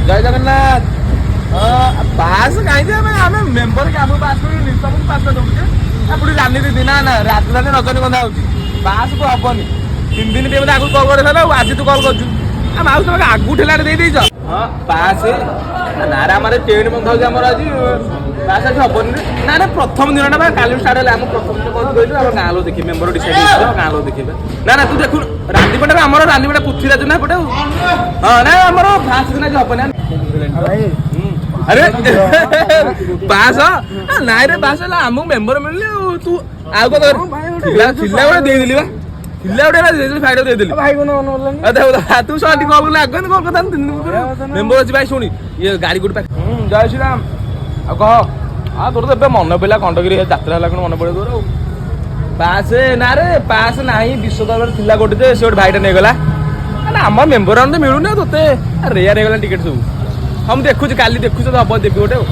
ଜୟ ଜଗନ୍ନାଥ। ହଁ, ପାସ୍ କାହିଁକି? ଆମେ ଆମେ ମେମ୍ବର କି ଆମକୁ ପାସ୍ କରିବୁନି? ତମକୁ ପାସ୍ କରିଦେବୁ ଯେ ପୁଣି ରାନୀ ଦିଦି। ନା ନା, ରାଜଧାନୀ ରଜନୀଗନ୍ଧା ହଉଛି, ପାସ୍ କୁ ହବନି। 3 ଦିନ ପାଇଁ ମୋତେ ଆଗରୁ କଲ୍ କରିଥିଲା ଆଉ ଆଜି ତୁ କଲ୍ କରୁଛୁ। ଆଉ ମାଉସୀ, ତମେ ଆଗକୁ ଠେଲାଟେ ଦେଇଦେଇଛ। ହଁ, ପାସ୍ ନା ରେ, ଆମର ଟେଣ୍ଟ ବନ୍ଧା ହଉଛି ଆମର ଆଜି। ପାସ୍ ଆଜି ହବନି ରେ। ନା ନା, ପ୍ରଥମ ଦିନଟା ବା କାଲି ଷ୍ଟାର୍ଟ ହେଲା। ଆମ ପ୍ରଥମ ଦିନ କଣ କହିଲୁ, ଆମ ଗାଁ ଲୋକ ଦେଖିବେ, ମେମ୍ବର ଡିସାଇଡ୍ ହେଇଛି, ଗାଁ ଲୋକ ଦେଖିବେ। ନା ନା, ତୁ ଦେଖୁନୁ ରାନ୍ଧିପଟା, ଆମର ରାନ୍ଧିପଟା ପୃଥ୍ୱୀରାଜ ନା ଏପଟେ ଆଉ। ହଁ, ନା, ଆମର ଫାଷ୍ଟ ଦିନ ଆଜି ହବନି। ଆରେ ପାସ୍ ନାଇଁ ରେ, ପାସ୍ ହେଲା ଆମକୁ ମେମ୍ବର ମିଳିଲେ ଆଉ ତୁ ଆଉ କଣ ଥିଲା? ଥିଲା ଗୋଟେ ଦେଇଦେଲି ବା, ଥିଲା ଗୋଟେ ଦେଇଦେଲି, ଫାଇଦା ଦେଇଦେଲି। ଭାଇ କଣ ମନେ ପଡ଼ିଲାନି? ଆଉ ଦେଖ, ତୁ ଶୁଣ, କଲ୍ କଲେ ଆଗ କଲ୍ କଥା 3 ଦିନ ମେମ୍ବର ଅଛି ଭାଇ। ଶୁଣି, ଇଏ ଗାଡି ଗୋଟେ ପାଖ। ଜୟ ଶ୍ରୀରାମ। ଆଉ କହ। ଆଉ ତୋର ତ ଏବେ ମନେ ପଡ଼ିଲା, ଖଣ୍ଡଗିରି ଯାତ୍ରା ହେଲା, କଣ ମନେ ପଡ଼ିବ ତୋର? ଆଉ ପାସ୍ ନା ରେ, ପାସ୍ ନାହିଁ। ବିଶ୍ୱଦରବାର ଥିଲା ଗୋଟେ ଯେ ସେ ଗୋଟେ ଭାଇଟା ନେଇଗଲା। ନା, ଆମ ମେମ୍ବର ତ ମିଳୁନି ଆଉ ତୋତେ ରେୟାର ହେଇଗଲା ଟିକେଟ ସବୁ। ହଁ, ମୁଁ ଦେଖୁଛି, କାଲି ଦେଖୁଛି, ତ ହବ ଦେବି ଗୋଟେ ଆଉ।